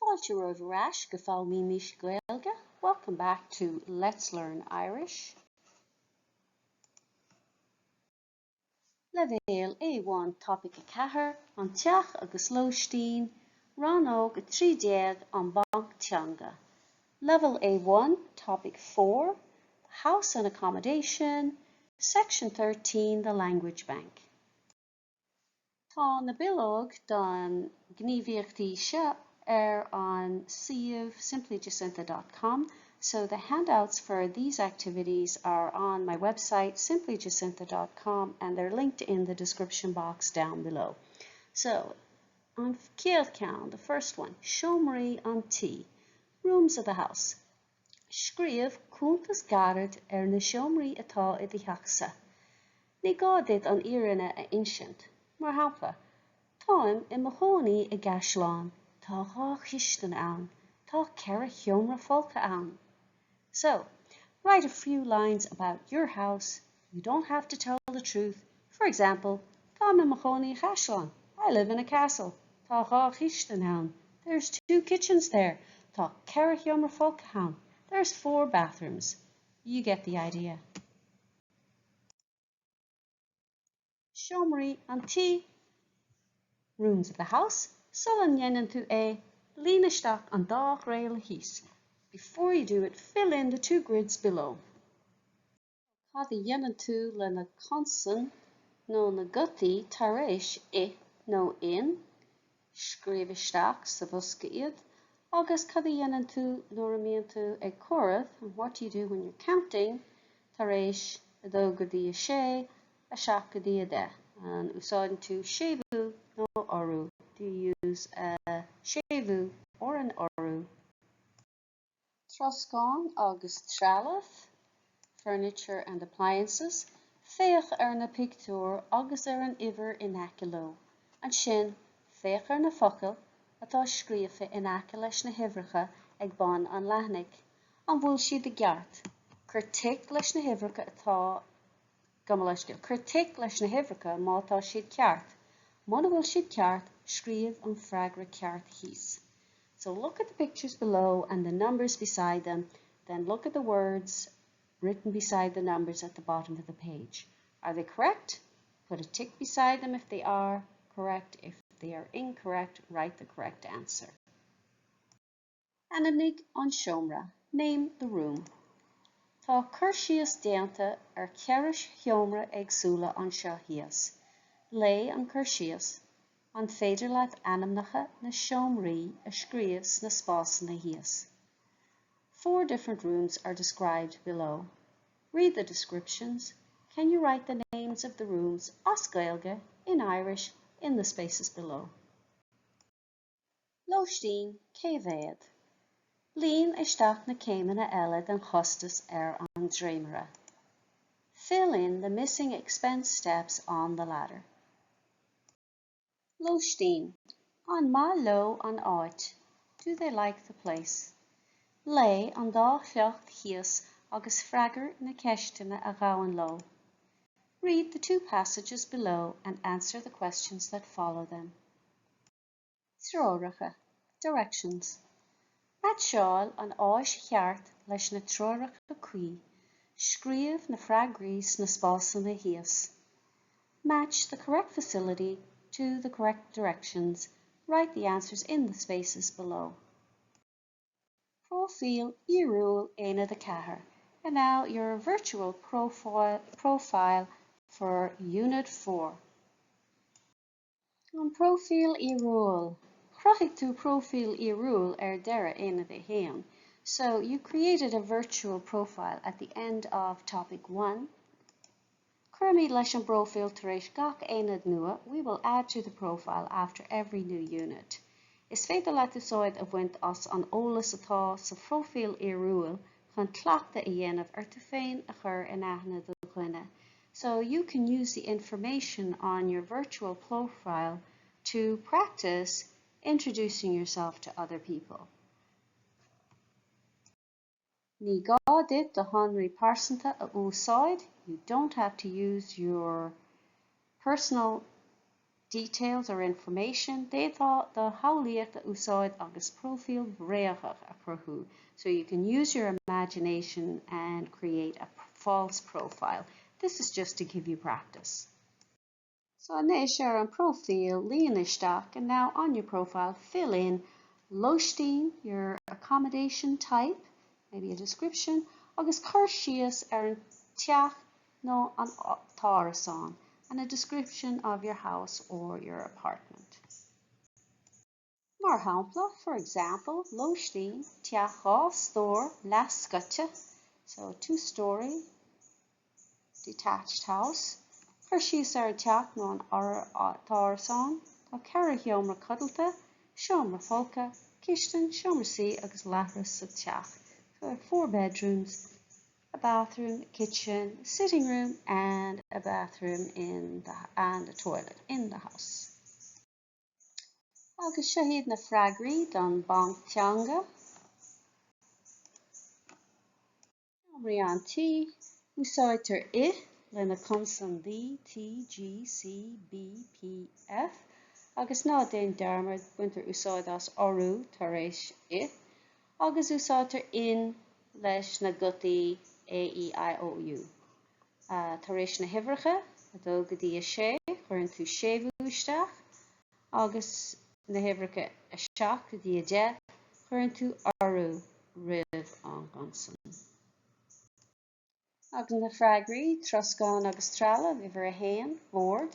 Fáilte romhaibh ar ais go Foghlaimímis Gaeilge, welcome back to Let's Learn Irish. Leibhéal A1 Topaic 4, An Teach agus Lóistín, Rannóg 13, An Banc Teanga. Level A1 Topic 4, The House and Accommodation, Section 13, The Language Bank. Tá na bileoga don gníomhaíochtaí seo ar an suíomh simplyjacinta dot com so the handouts for these activities are on my website simplyjacinta dot com and they're linked in the description box down below. So, an chéad ceann, the first one, seomraí an tí, rooms of the house. Scríobh cuntas gairid ar na seomraí atá i do theachsa. Ní gá duit an fhírinne a insint. Mar shampla, Táim i mo chónaí i gcaisleán. Tá 2 chistin ann. Tá 4 sheomra folctha ann. So, write a few lines about your house. You don't have to tell the truth. For example, Táim i mo chónaí i gcaisleán. I live in a castle. Tá 2 chistin ann. There's two kitchens there. Tá 4 sheomra folctha ann. There's four bathrooms. You get the idea. Seomraí an tí, rooms of the house, Sula ndéanann tú é, líon isteach an dá ghréille thíos. Before you do it, fill in the two grids below. Cad a dhéanann tú le na consain nó na gutaí tar éis i nó in? Scríobh isteach sa bhosca iad. Agus cad a dhéanann tú nuair a mbíonn tú ag comhaireamh, and what do you do when you're counting, tar éis 2 go dtí 6, 7 go dtí 10? An úsáideann tú séimhiú nó urú? Do you use a séimhiú or an urú? Troscán agus trealamh, furniture and appliances, Féach ar na pictiúir agus ar an uimhir in aice leo. Ansin, féach ar na focail atá scríofa in aice leis na huimhreacha ag bun an leathanaigh. An bhfuil siad i gceart? Cuir tic leis na huimhreacha atá Gabh mo leithscéal. Cuir tic leis na huimhreacha má tá siad ceart. Muna bhfuil siad ceart, scríobh an freagra ceart thíos. So look at the pictures below and the numbers beside them, then look at the words written beside the numbers at the bottom of the page. Are they correct? Put a tick beside them if they are correct. If they are incorrect, write the correct answer. Ainmnigh an seomra, name the room. Tá cur síos déanta ar cheithre sheomra éagsúla anseo thíos. Léigh an cur síos. An féidir leat ainmneacha na seomraí a scríobh sna spásanna thíos? Four different rooms are described below. Read the descriptions. Can you write the names of the rooms as Gaeilge, in Irish, in the spaces below? Lóistín, cé mhéad? Líon isteach na céimeanna eile den chostas ar an dréimire. Fill in the missing expense steps on the ladder. Lóistín, An maith leo an áit? Do they like the place? Léigh an dá shliocht thíos agus freagair na ceisteanna a ghabhann leo. Read the two passages below and answer the questions that follow them. Treoracha, Directions, Meaitseáil an áis cheart leis na treoracha cuí. Scríobh na freagraí sna spásanna thíos. Match the correct facility to the correct directions. Write the answers in the spaces below. Próifíl fhíorúil Aonad 4 And now your virtual profile, profile for Unit 4. An Próifíl Fhíorúil. Chruthaigh tú próifíl fhíorúil ar deireadh Aonad 1. So you created a virtual profile at the end of topic 1. Cuirfimid leis an bpróifíl tar éis gach aonad nua, we will add to the profile after every new unit. Is féidir leat úsáid a bhaint as an eolas atá sa phróifíl fhíorúil chun cleachtadh a dhéanamh ar tú féin a chur in aithne do dhuine. So you can use the information on your virtual profile to practice introducing yourself to other people. Ní gá duit do shonraí pearsanta a úsáid, you don't have to use your personal. Details or information, D'fhéadfá do shamhlaíocht a úsáid agus próifíl bhréagach a chruthú. So you can use your imagination and create a false profile. This is just to give you practice. So anois ar an próifíl, líon isteach and now on your profile fill in lóistín, your accommodation type, maybe a description, agus cur síos ar an teach nó an t-árasán and a description of your house or your apartment. Mar shampla, for example, lóistín, teach 2 stór, leathscoite, so two-storey detached house, cur síos ar an teach nó an t-árasán, tá 4 sheomra codlata, seomra folctha, cistin, seomra suí agus leithreas sa teach. So 4 bedrooms, a bathroom, a kitchen, a sitting room and a bathroom in the, and a toilet in the house. Agus seo iad na freagraí don Banc Teanga. Seomraí an tí, úsáidtear i le na consain D, T, G, C, B, P, F agus ná déan dearmad, baintear úsáid as urú tar éis i agus úsáidtear in leis na gutaí A, E, I, O, U. Tar éis na huimhreacha, 2 go dtí 6, cuireann tú séimhiú isteach, agus na huimhreacha 7 go dtí 10, cuireann tú urú roimh an gconsan. Agus na freagraí, troscán agus trealamh, uimhir 1, bord,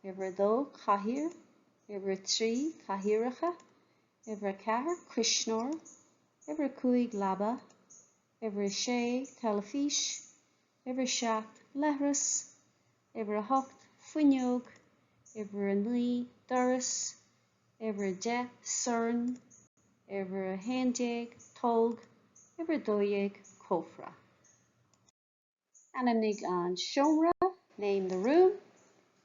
uimhir 2, cathaoir, uimhir 3, cathaoireacha, uimhir 4, cuisneoir, uimhir 5, leaba, uimhir 6, teilifís, uimhir 7, leithreas, uimhir 8, fuinneog, uimhir 9, doras, uimhir 10, sorn, uimhir 11, tolg, uimhir 12, cófra. Ainmnigh an seomra, name the room,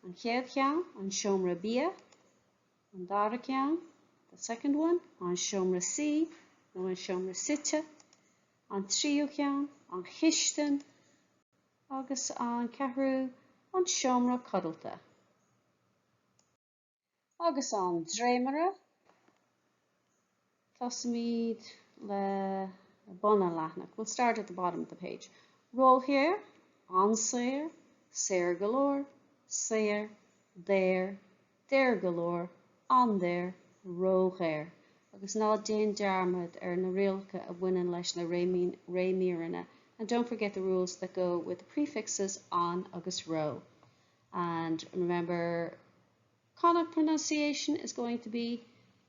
an chéad cheann, an seomra bia, an dara ceann, the second one, an seomra suí nó an seomra suite, an tríú ceann, an chistin, agus an ceathrú, an seomra codlata. Agus an dréimire, tosaímid le bun an leathanaigh. We'll start at the bottom of the page. Ródhaor, an-saor, saor go leor, saor, daor, daor go leor, an-daor, ródhaor. Agus ná déan dearmad ar na rialacha a bhaineann leis na réimíreanna and don't forget the rules that go with the prefixes an agus ró. And remember, Connacht pronunciation is going to be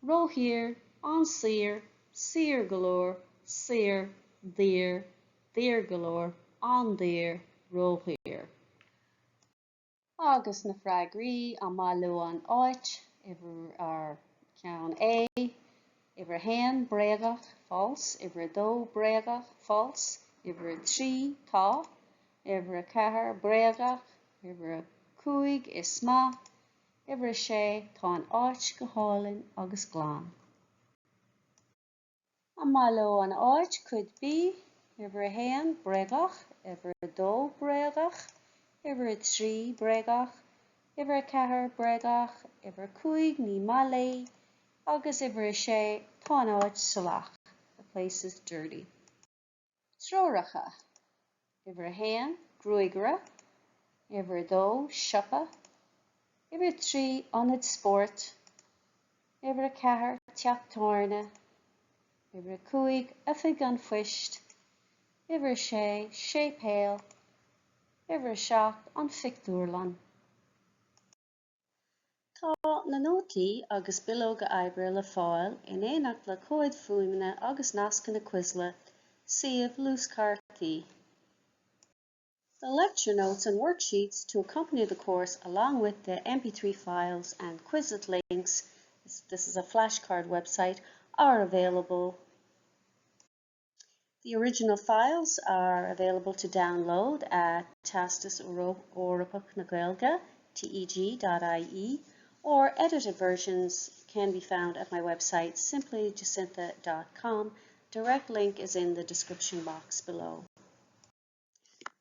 ródhaor, an-saor, saor go leor, saor, daor, daor go leor, an-daor, ródhaor. Agus na freagraí, an maith leo an áit, uimhir ar ceann A, uimhir 1, bréagach, false, uimhir 2, bréagach, false, uimhir 3, tá, uimhir 4, bréagach, uimhir 5, is maith, uimhir 6, tá an áit go hálainn agus glan. An maith leo an áit, Cuid B, uimhir 1, bréagach, uimhir 2, bréagach, uimhir 3, bréagach, uimhir 4, bréagach, uimhir 5, ní maith léi, agus uimhir 6, tá an áit salach, the place is dirty. Treoracha, Uimhir 1, gruagaire, Uimhir 2, siopa, Uimhir 3, ionad spóirt, Uimhir 4, teach tábhairne, Uimhir 5, oifig an phoist, Uimhir 6, séipéal, Uimhir 7, an phictiúrlann. Tá na nótaí agus bileoga oibre le fáil in éineacht le comhaid fuaime agus nascanna Quizlet, suíomh luaschártaí. The lecture notes and worksheets to accompany the course along with the MP3 files and Quizlet links, this is a flashcard website, are available. The original files are available to download at Teastas Eorpach na Gaeilge, teg.ie, or edited versions can be found at my website simplyjacintha.com. Direct link is in the description box below.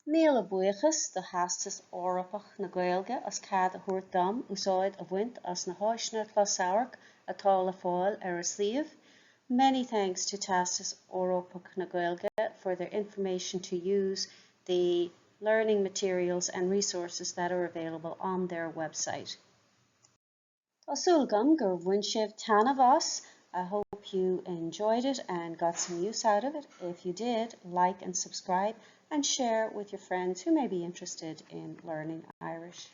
Míle buíochas do Theastas Eorpach na Gaeilge as cead a thabhairt dom úsáid a bhaint as na háiseanna closamhairc atá le fáil ar a suíomh. Many thanks to Teastas Eorpach na Gaeilge for their information to use the learning materials and resources that are available on their website. Tá súil agam gur bhain sibh taitneamh as. I hope you enjoyed it and got some use out of it. If you did, like and subscribe and share with your friends who may be interested in learning Irish.